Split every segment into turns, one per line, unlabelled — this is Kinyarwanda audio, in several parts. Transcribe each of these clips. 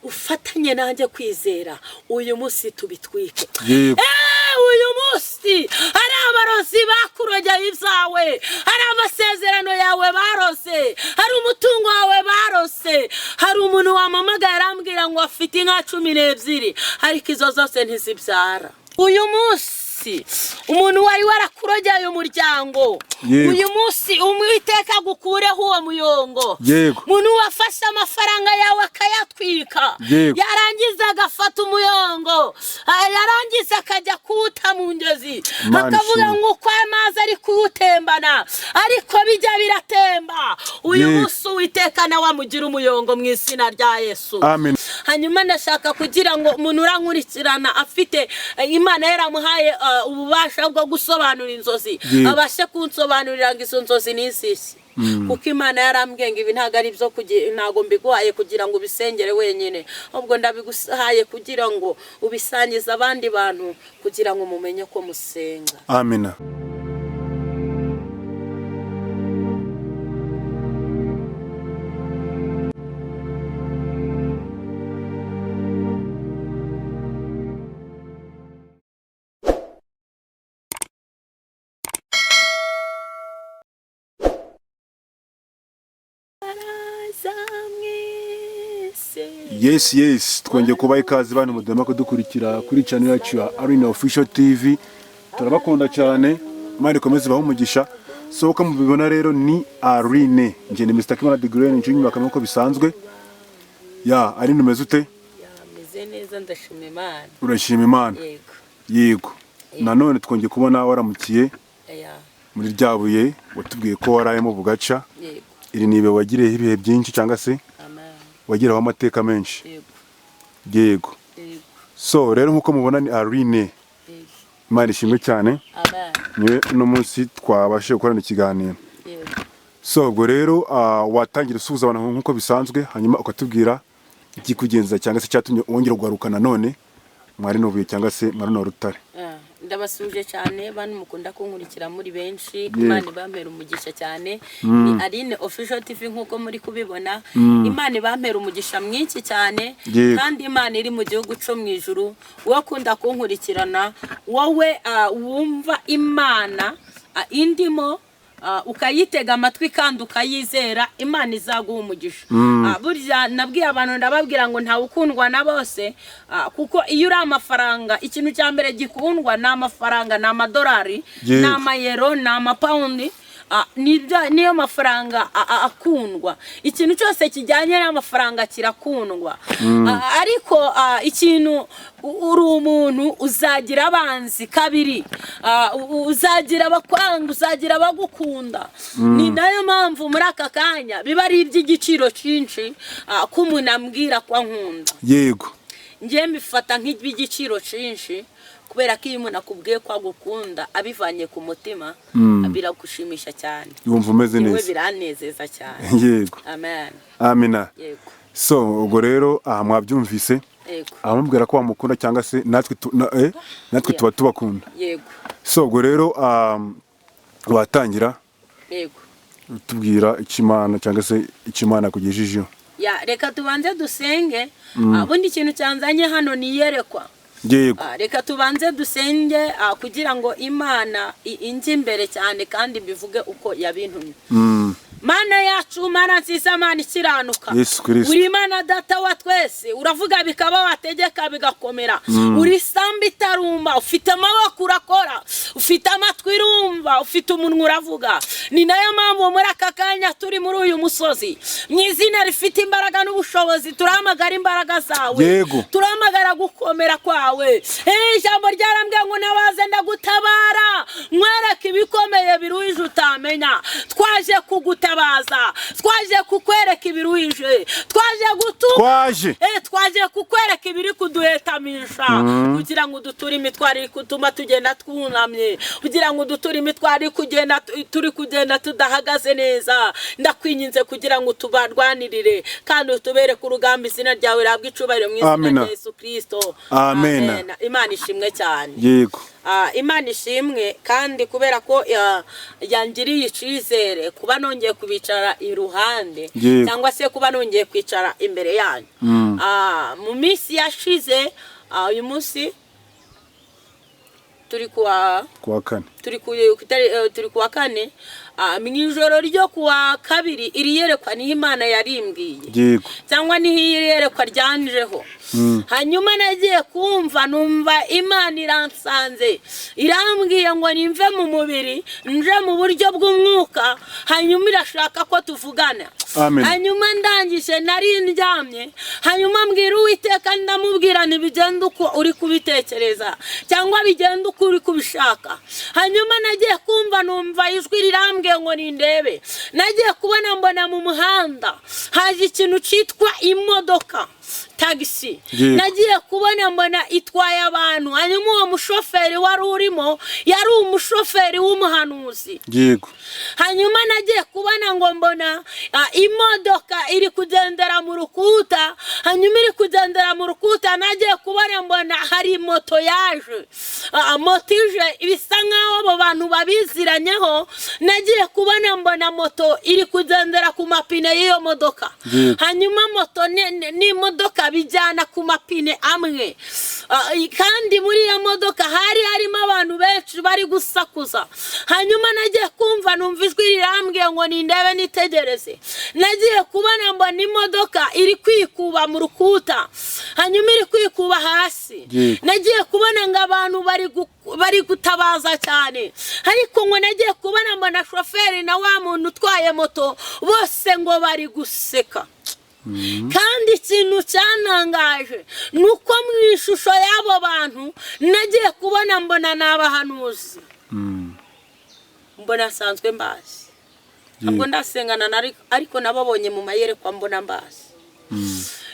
Ufatanye nanjye kwizera, uyu munsi tubitwike.
Yego.
Uyu munsi hari abarozi bakurogeye ibyawe, hari amasezerano yawe barose, hari umutungo wawe barose. Hari umuntu wamamagaye arambwira ngo afite inka 12, ariko izo zose ntizibyara. Uyu munsi umuntu wari warakurogeye umuryango, uyu munsi Umwiteka agukureho uwo muyongo. Umuntu wafashe amafaranga yawe akayatwika, yarangiza agafata umuyongo, yarangiza akajya kuwuta mu ngezi,
Imana
akavuga
ishimwe.
ngo uko amazi ari kuwutembana ariko bijya biratemba. Uyu munsi Uwiteka nawe amugira umuyongo mu izina rya Yesu.
Amen.
Hanyuma ndashaka kugira ngo umuntu urankurikirana afite Imana yaramuhaye ububasha bwo gusobanura inzozi, abashe kunsobanurira ngo izo nzozi ni izihe, kuko Imana yarambwiye ngo ibi ntabwo ari ibyo, ntabwo mbiguhaye kugira ngo ubisengere wenyine, ahubwo ndabiguhaye kugira ngo ubisangize abandi bantu, kugira ngo mumenye ko musenga.
Amina.
Baraza mwese.
Yes, twongeye kubaha ikaze bantu mudema kudukurikira kuri channel yacu ya Arena Official TV. Turabakunda cyane, Imana ikomeze ibahe umugisha. So uko mubibona rero ni Arine, njye ni Mr. Kimana the Green, nje inyuma nk'uko bisanzwe. Ya Arine, umeze ute?
Meze neza, ndashima Imana.
Urashima Imana?
Yego.
Yego. Nanone twongeye kubona waramukiye muri rya buye watubwiye ko warayemo bugaca.
Yego.
Iri ni ibuye wagiriyeho ibihe byinshi cyangwa se
Amen.
wagiraho amateka menshi.
Yego.
Yego.
Yego.
So rero nk'uko mubona ni Arine. Imana ishimwe cyane.
Amen.
Niwe uno munsi twabashije gukorana ikiganiro.
Yego.
So ubwo rero watangira usuhuza abantu nk'uko bisanzwe, hanyuma ukatubwira ikikugenza cyangwa se cyatumye wongera kugaruka nanone mwari nubuye cyangwa se mwari na rutare.
Ndabasuje cyane bantu mukunda kunkurikira muri benshi. Imana ibampera umugisha cyane. Ni Aline Official TV nk'uko muri kubibona. Imana ibampera umugisha mwinshi cyane. Kandi Imana iri mu gihugu cyo mu ijuru, wowe ukunda kunkurikirana, wowe wumva Imana indimo, ukayitega amatwi kandi ukayizera, Imana izaguha umugisha. Burya nabwiye abantu, ndababwira ngo ntawe ukundwa na bose, kuko iyo uri amafaranga, ikintu cya mbere gikundwa ni amafaranga, ni amadolari, ni amayero, ni amapawundi, niyo mafaranga akundwa. Ikintu cyose kijyanye n'amafaranga kirakundwa. Ariko ikintu uri umuntu uzagira abanzi kabiri, uzagira abakwanga, uzagira abagukunda. Ni nayo mpamvu muri aka kanya biba ari iby'igiciro cyinshi ko umuntu ambwira ko ankunda. Njye mbifata nk'iby'igiciro cyinshi, kubera ko iyo umuntu akubwiye ko agukunda abivanye ku mutima, biragushimisha cyane.
Wumva umeze
Yewe,
neza.
biranezeza cyane. Amen.
Amina.
Yego.
So ubwo rero aha mwabyumvise, abamubwira ko bamukunda cyangwa se natwe natwe tuba tubakunda. So ubwo rero watangira tubwira icyo Imana cyangwa se icyo Imana yakugejejeho.
Ya, reka tubanze dusenge. Ubundi ikintu cyanzanye hano ni iyerekwa. Reka tubanze dusenge kugira ngo Imana injye imbere cyane kandi mbivuge uko yabintumye. Mana yacu, Mana nziza, Mana ikiranuka,
Yesu Kristo.
uri Imana Data wa twese, uravuga bikaba, wategeka bigakomera, uri samba itarumba, ufite amaboko urakora, ufite amatwi urumva, ufite umunwa uravuga. Ni nayo mpamvu muri aka kanya turi muri uyu musozi, mu izina rifite imbaraga n'ubushobozi turahamagara imbaraga zawe. Turahamagara gukomera kwawe. Ijambo ryarambwiye ngo nabaze ndagutabara, nkwereke ibikomeye biruhije utamenya. Twaje kugutabaza, twaje kukwereka ibiruhije, twaje
Twaje.
Twaje kukwereka ibiri kuduhetamisha, kugira ngo uduture imitwaro iri gutuma tugenda twunamye, kugira ngo uduture imitwaro iri kugenda turi kugenda tudahagaze neza. Ndakwinginze kugira ngo tubarwanirire kandi utubere ku rugamba, izina ryawe rihabwe icubahiro mu izina
Amina.
rya Yesu Kristo.
Amena.
Amen. Imana ishimwe cyane. Imana ishimwe kandi kubera ko yangiriye icyizere kuba nongeye kubicara iruhande cyangwa se kuba nongeye kwicara imbere yanyu. Mu minsi yashize, uyu munsi turi kuwa
Kuwa kane.
Turi kuwa kane. Mu ijoro ryo kuwa kabiri iri yerekwa niho Imana yarimbwiye cyangwa niho iri yerekwa ryanjeho. Hanyuma nagiye kumva numva Imana iransanze, irambwiye ngo nimve mu mubiri nje mu buryo bw'umwuka, hanyuma irashaka ko tuvugana.
Amen.
Hanyuma ndangije nari ndyamye, hanyuma mbwira Uwiteka, ndamubwira ntibigenda uko uri kubitekereza cyangwa bigenda uko uri kubishaka. Hanyuma nagiye kumva numva ijwi rirambwiye ngo nindebe. Nagiye kubona mbona mu muhanda haje ikintu cyitwa imodoka tagisi. Nagiye kubona mbona itwaye abantu, hanyuma uwo mushoferi wari urimo yari umushoferi w'umuhanuzi. Hanyuma nagiye kubona ngo mbona imodoka iri kugendera mu rukuta, hanyuma iri kugendera mu rukuta nagiye kubona mbona hari moto yaje. Moto ije bisa nkaho abo bantu babiziranyeho. Nagiye kubona mbona moto iri kugendera ku mapine y'iyo modoka. Hanyuma moto n'imodoka bijyana ku mapine amwe. Kandi muri iyo modoka hari harimo abantu benshi bari gusakuza. Hanyuma nagiye kumva numva ijwi rirambwiye ngo nindebe nitegereze. Nagiye kubona mbona imodoka iri kwikuba mu rukuta, hanyuma iri kwikuba hasi. Nagiye kubona ngo abantu bari gutabaza cyane, ariko ngo nagiye kubona mbona shoferi na wa muntu utwaye moto bose ngo bari guseka. Kandi ikintu cyantangaje ni uko mu ishusho y'abo bantu nagiye kubona mbona ni abahanuzi. Mbona asanzwe mbazi, ntabwo ndasengana ariko nababonye mu mayerekwa mbona mbazi.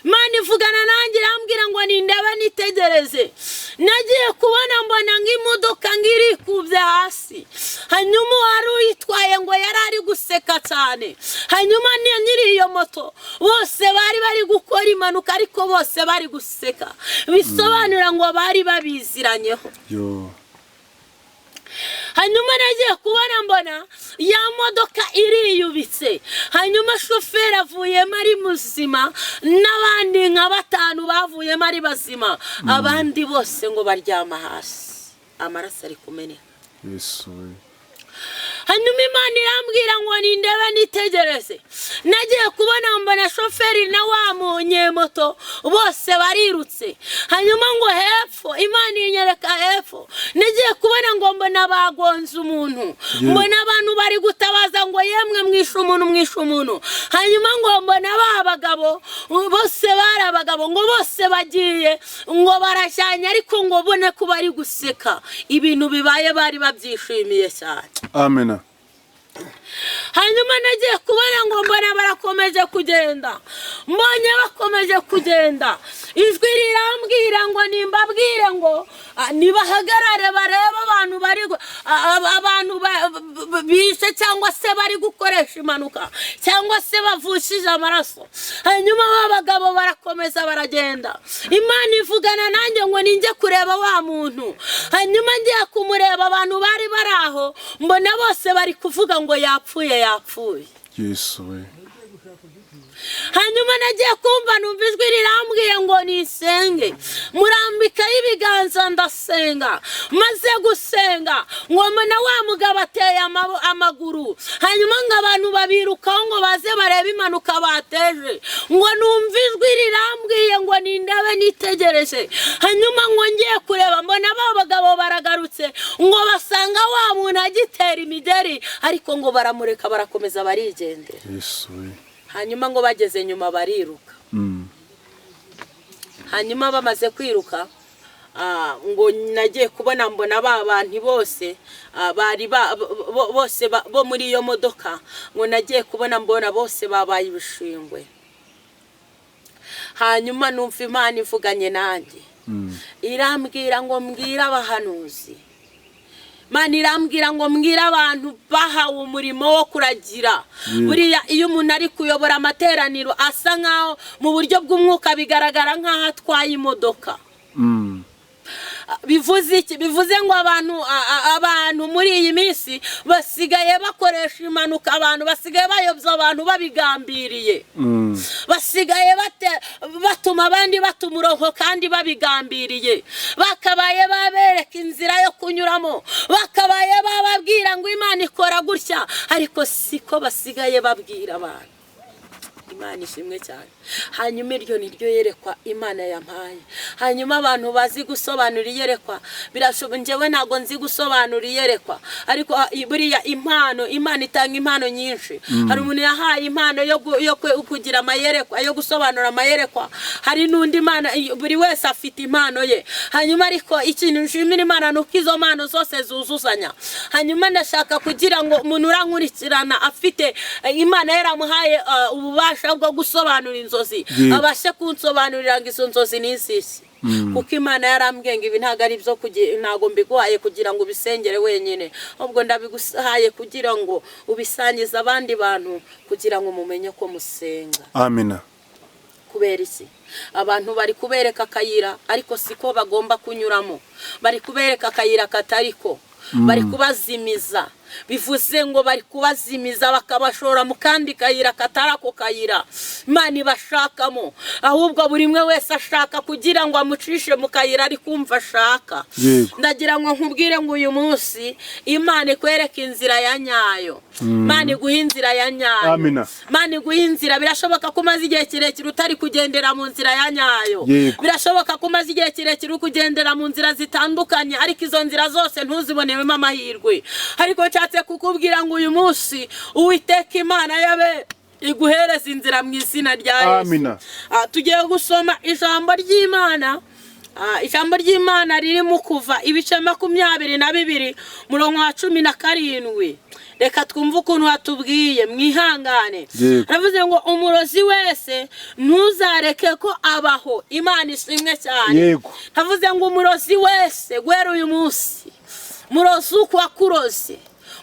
Imana ivugana nanjye irambwira ngo nindebe nitegereze. Nagiye kubona mbona nk'imodoka ngirikubye hasi, hanyuma uwari uyitwaye ngo yari ari guseka cyane. Hanyuma nyiri iyo moto bose bari bari gukora impanuka, ariko bose bari guseka, bisobanura ngo bari babiziranyeho. Hanyuma nagiye kubona mbona ya modoka iriyubitse, hanyuma shoferi avuyemo ari muzima n'abandi nka batanu bavuyemo ari bazima, abandi bose ngo baryama hasi amaraso ari kumeneka.
Yesu we.
Hanyuma Imana irambwira ngo nindebe nitegereze. Nagiye kubona mbona shoferi na wa munyemoto bose barirutse, hanyuma ngo hepfo Imana inyereka hepfo. Nagiye kubona ngo mbona bagonze umuntu, mbona abantu bari gutabaza ngo yemwe mwishe umuntu, mwishe umuntu. Hanyuma ngo mbona ba bagabo bose bari abagabo, ngo bose bagiye ngo barashyanye, ariko ngo bone ko bari guseka ibintu bibaye bari babyishimiye cyane.
Amen.
Hanyuma nagiye kubona ngo mbona barakomeje kugenda, mbonye bakomeje kugenda ijwi rirambwira ngo nimbabwire ngo nibahagarare barebe abantu bari abantu bishe cyangwa se bari gukoresha impanuka cyangwa se bavushije amaraso. Hanyuma ba bagabo barakomeza baragenda. Imana ivugana nanjye ngo ninjye kureba wa muntu. Hanyuma ngiye kumureba abantu bari bari aho mbona bose bari kuvuga ngo yapfuye yapfuye.
Yesu we.
Hanyuma nagiye kumva numva ijwi rirambwiye ngo nisenge, murambikaho ibiganza ndasenga. Maze gusenga ngo mbona wa mugabo ateye amaguru, hanyuma ngo abantu babirukaho ngo baze barebe impanuka bateje. Ngo numva ijwi rirambwiye ngo nindebe nitegereje. Hanyuma ngo ngiye kureba mbona ba bagabo baragarutse, ngo basanga wa muntu agitera imigeri, ariko ngo baramureka barakomeza barigendera.
Yesu we.
Hanyuma ngo bageze nyuma bariruka. Hanyuma bamaze kwiruka, ngo nagiye kubona mbona ba bantu bose bari bose bo muri iyo modoka, ngo nagiye kubona mbona bose babaye ibishingwe. Hanyuma numva Imana ivuganye nanjye, irambwira ngo mbwire abahanuzi. Imana irambwira ngo mbwire abantu bahawe umurimo wo kuragira. Buriya iyo umuntu ari kuyobora amateraniro asa nkaho mu buryo bw'umwuka bigaragara nkaho atwaye imodoka. Bivuze iki? Bivuze ngo abantu muri iyi minsi basigaye bakoresha impanuka, abantu basigaye bayobya abantu babigambiriye, basigaye batuma abandi bata umurongo kandi babigambiriye. Bakabaye babereka inzira yo kunyuramo, bakabaye bababwira ngo Imana ikora gutya, ariko siko basigaye babwira abantu. Imana ishimwe cyane. Hanyuma iryo ni ryo yerekwa Imana yampaye. Hanyuma abantu bazi gusobanura iyerekwa, birashoboka, njyewe ntabwo nzi gusobanura iyerekwa, ariko buriya impano, Imana itanga impano nyinshi. Hari umuntu yahaye impano yo kugira amayerekwa, yo gusobanura amayerekwa. Hari n'undi Imana, buri wese afite impano ye. Hanyuma ariko ikintu nshimira Imana ni uko izo mpano zose zuzuzanya. Hanyuma ndashaka kugira ngo umuntu urankurikirana afite Imana yaramuhaye ububasha bwo gusobanura inzozi, abashe kunsobanurira ngo izo nzozi ni izihe, kuko Imana yarambwiye ngo ibi ntabwo ari ibyo, ntabwo mbiguhaye kugira ngo ubisengere wenyine, ahubwo ndabiguhaye kugira ngo ubisangize abandi bantu, kugira ngo mumenye ko musenga.
Amina.
Kubera iki? Abantu bari kubereka akayira, ariko siko bagomba kunyuramo. Bari kubereka akayira katari ko, bari kubazimiza. Bivuze ngo bari kubazimiza, bakabashora mu kandi kayira katari ako kayira Imana ibashakamo, ahubwo buri umwe wese ashaka kugira ngo amucishe mu kayira ari kumva ashaka. Ndagira ngo nkubwire ngo uyu munsi Imana ikwereke inzira ya nyayo, Imana iguhe inzira ya nyayo.
Amina.
Imana iguhe inzira. Birashoboka ko umaze igihe kirekire utari kugendera mu nzira ya nyayo. Birashoboka ko umaze igihe kirekire uri kugendera mu nzira zitandukanye, ariko izo nzira zose ntuzibonewemo amahirwe. Ariko nshatse kukubwira ngo uyu munsi Uwiteka Imana yabe iguhereza inzira mu izina rya Yesu.
Amina.
Tugiye gusoma ijambo ry'Imana. Ijambo ry'Imana riri mu Kuva ibice 22, murongo wa 17. Reka twumve ukuntu hatubwiye, mwihangane. Aravuze ngo umurozi wese ntuzareke ko abaho. Imana ishimwe cyane. Havuze ngo umurozi wese, guhera uyu munsi, murozi uko wakuroze,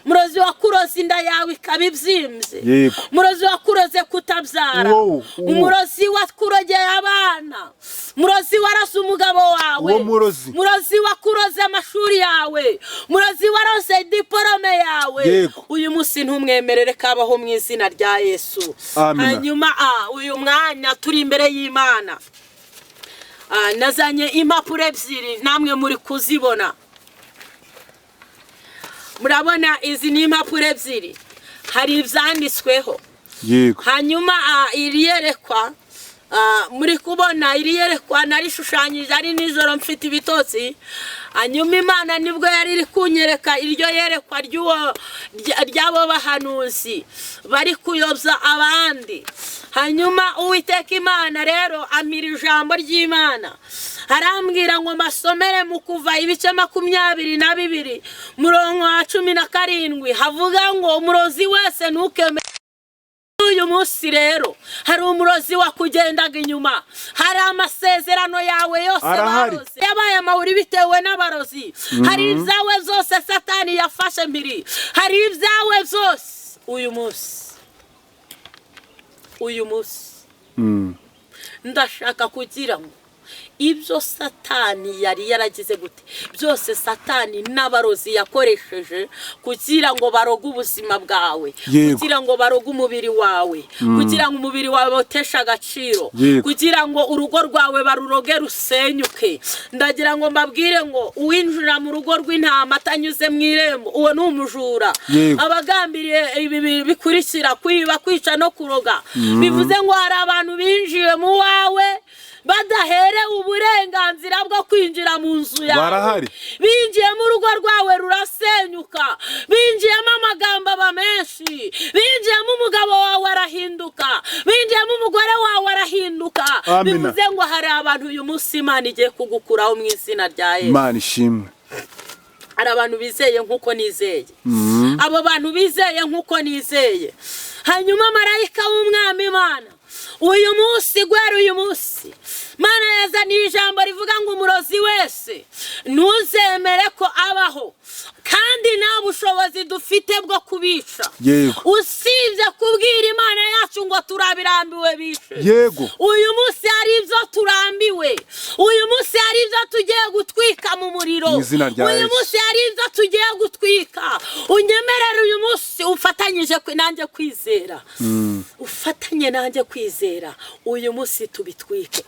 murozi wakuroze inda yawe ikaba ibyimbye, murozi wakuroze kutabyara,
Uwo, uwo.
umurozi wakurogeye abana, murozi warase umugabo wawe,
Uwo murozi.
murozi wakuroze amashuri yawe, murozi warose diporome yawe, uyu munsi ntumwemerere kabaho mu izina rya Yesu.
Amina.
Hanyuma uyu mwanya turi imbere y'Imana. Nazanye impapuro ebyiri, namwe muri kuzibona. Murabona izi ni impapuro ebyiri, hari ibyanditsweho. Hanyuma iri yerekwa, muri kubona iri yerekwa narishushanyije ari nijoro mfite ibitotsi. Hanyuma Imana nibwo yari iri kunyereka iryo yerekwa ry'abo bahanuzi bari kuyobya abandi. Hanyuma Uwiteka Imana rero amira ijambo ry'Imana, arambwira ngo mbasomere mu Kuva ibice 22, murongo wa 17, havuga ngo umurozi wese ntukeme. Uyu munsi rero hari umurozi wakugendaga inyuma, hari amasezerano yawe yose
Arahari.
baroze yabaye amahuri bitewe n'abarozi. Hari ibyawe byose Satani yafashe mpiri, hari ibyawe byose. Uyu munsi, uyu munsi ndashaka kugira ngo ibyo Satani yari yaragize gute byose, Satani n'abarozi yakoresheje kugira ngo baroge ubuzima bwawe, kugira ngo baroge umubiri wawe, kugira ngo umubiri wawe bawuteshe agaciro, kugira ngo urugo rwawe baruroge rusenyuke, ndagira ngo mbabwire ngo uwinjira mu rugo rw'intama atanyuze mu irembo, uwo ni umujura. Abagambiriye ibi bikurikira: kwiba, kwica no kuroga. Bivuze ngo hari abantu binjiye mu wawe badaherewe uburenganzira bwo kwinjira mu nzu yawe.
Barahari.
Binjiyemo, urugo rwawe rurasenyuka. Binjiyemo, amagambo aba menshi. Binjiyemo, umugabo wawe arahinduka. Binjiyemo, umugore wawe arahinduka.
Amina.
Bivuze ngo hari abantu uyu munsi Imana igiye kugukuraho mu izina rya Yesu.
Imana ishimwe.
Hari abantu bizeye nk'uko nizeye, abo bantu bizeye nk'uko nizeye. Hanyuma marayika w'Umwami Imana uyu munsi, guhera uyu munsi, Mana yazaniye ijambo rivuga ngo umurozi wese ntuzemere ko abaho. Kandi nta bushobozi dufite bwo kubica,
Yego.
usibye kubwira Imana yacu ngo turabirambiwe, bishe. Uyu munsi hari ibyo turambiwe, uyu munsi hari ibyo tugiye gutwika mu muriro.
Mu izina rya
Uyu
Yesu.
munsi hari ibyo tugiye gutwika. Unyemerere uyu munsi ufatanyije nanjye kwizera, ufatanye nanjye kwizera, uyu munsi tubitwike.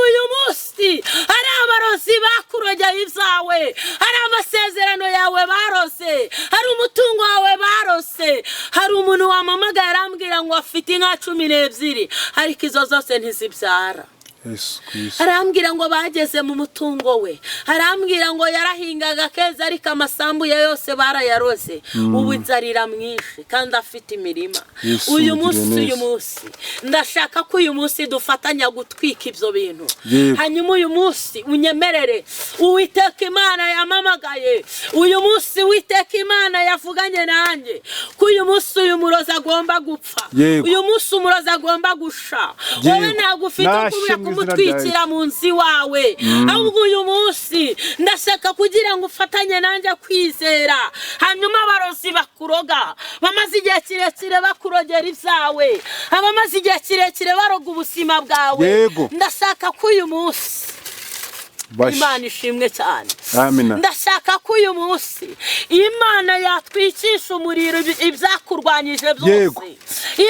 Uyu munsi hari abarozi bakurogeye ibyawe, hari amasezerano yawe barose, hari umutungo wawe barose. Hari umuntu wamamagaye arambwira ngo afite inka 12, ariko izo zose ntizibyara.
Yesu Kristo.
Arambwira ngo bageze mu mutungo we, arambwira ngo yarahingaga keza, ariko amasambu ye yose barayaroze, ubu inzara iramwishe kandi afite imirima.
Yesu,
Uyu
ugire
munsi,
neza.
uyu munsi ndashaka ko uyu munsi dufatanya gutwika ibyo bintu. Hanyuma uyu munsi unyemerere, Uwiteka Imana yamamagaye uyu munsi, Uwiteka Imana yavuganye nanjye ko uyu munsi uyu murozi agomba gupfa. Uyu munsi umurozi agomba gusha. Wowe ntabwo ufite
Nashe
kubura
mu izina rya
kumutwikira mu nzu iwawe, ahubwo uyu munsi ndashaka kugira ngo ufatanye nanjye kwizera. Hanyuma abarozi bakuroga, bamaze igihe kirekire bakurogera ibyawe, abamaze igihe kirekire baroga ubuzima bwawe, ndashaka ko uyu munsi,
Bashe.
Imana ishimwe cyane,
Amina.
ndashaka ko uyu munsi Imana yatwikisha umuriro ibyakurwanyije byose.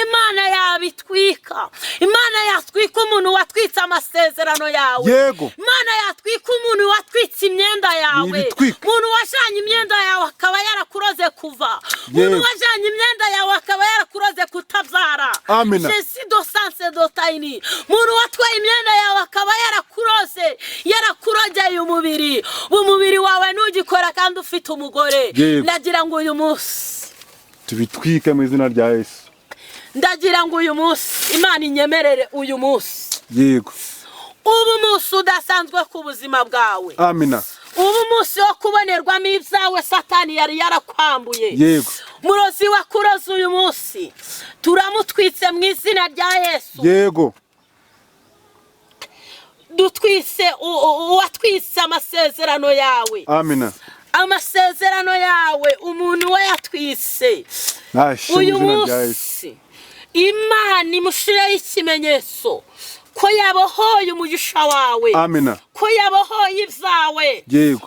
Imana yabitwika. Imana yatwika umuntu watwitse amasezerano yawe. Imana yatwika umuntu watwitse imyenda yawe.
Nibitwike.
Umuntu wajanye imyenda yawe akaba yarakuroze kuva, umuntu wajanye imyenda yawe akaba yarakuroze kutabyara.
Amina.
Jesi do sanse do tayini. Umuntu watwaye imyenda yawe akaba yarakuroze, yarakurogeye umubiri, umubiri wawe ntugikora kandi ufite umugore. Ndagira ngo uyu munsi
Tubitwike mu izina rya Yesu.
Ndagira ngo uyu munsi Imana inyemerere, uyu munsi uba umunsi udasanzwe ku buzima bwawe,
Amina.
uba umunsi wo kubonerwamo ibyawe Satani yari yarakwambuye. Murozi wakuroze, uyu munsi turamutwitse mu izina rya Yesu. Dutwise uwatwise amasezerano yawe.
Amina.
Amasezerano yawe umuntu we yatwise,
Nashe mu
uyu
izina rya Yesu.
munsi Imana imushireho ikimenyetso ko yabohoye umugisha wawe,
Amina.
ko yabohoye ibyawe.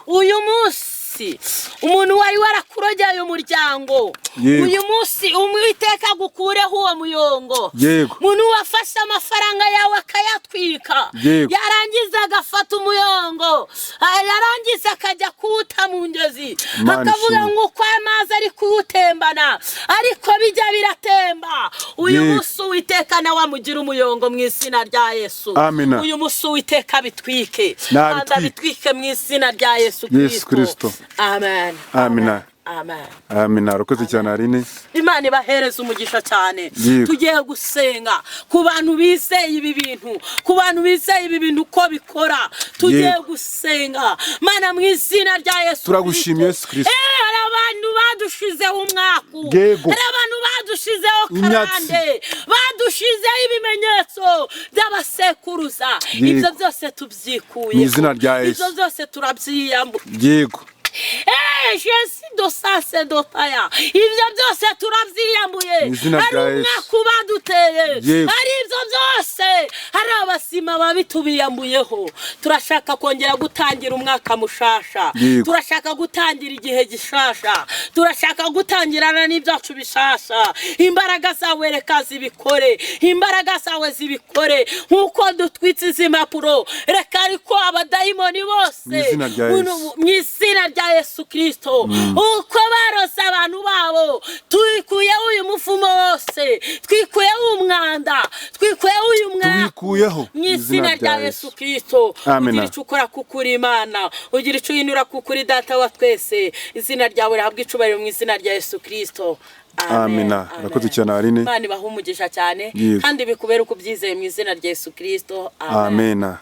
Uyu munsi umuntu wari warakurogeye umuryango, uyu munsi Uwiteka agukureho uwo muyongo. Umuntu wafashe amafaranga yawe akayatwika, yarangiza agafata umuyongo, yarangiza akajya kuwuta mu ngezi,
Imana
akavuga
ishimwe.
ngo uko amazi ari kuwutembana ariko bijya biratemba, uyu munsi Uwiteka nawe amugira umuyongo mu izina rya Yesu.
Amina.
Uyu munsi Uwiteka abitwike,
Nabitwike.
kandi abitwike mu izina rya Yesu
Yesu
Kristo.
Kristo.
Amen.
Amina.
Amen.
Amina. Urakoze cyane, Aline.
Imana ibahereza umugisha cyane. Tugiye gusenga ku bantu bizeye ibi bintu, ku bantu bizeye ibi bintu uko bikora. Tugiye gusenga. Mana, mu izina rya Yesu
Turagushimye, Yesu Kristo.
Hari abantu badushizeho umwaku, hari abantu badushizeho
Imyatsi.
karande, badushizeho ibimenyetso by'abasekuruza. Ibyo byose tubyikuye
Mu izina rya Yesu.
Ibyo byose turabyiyambu. Jesi do sase do taya. Ibyo byose turabyiyambuye.
Mu izina
Hari
rya Yesu.
umwaku baduteye, hari ibyo byose, hari abasima babi tubiyambuyeho. Turashaka kongera gutangira umwaka mushasha. Turashaka gutangira igihe gishasha, turashaka gutangirana n'ibyacu bishasha. Imbaraga zawe reka zibikore, imbaraga zawe zibikore. Nk'uko dutwitse izi mpapuro, reka ariko abadayimoni bose
Mu izina rya Yesu.
mu izina rya Yesu Kirisito, uko barose abantu babo, twikuyeho uyu muvumo wose, twikuyeho umwanda, twikuyeho uyu mwaka
Tubikuyeho
mu izina rya Yesu Kirisito.
Amina.
Ugira icyo ukora kuko uri Imana, ugira icyo uhindura kuko uri Data wa twese. Izina ryawe rihabwa icubahiro mu izina rya Yesu Kirisito.
Amina. Urakoze cyane, Aline.
Imana ibahe umugisha cyane, kandi bikubere uko ubyizeye mu izina rya Yesu Kirisito.
Amina.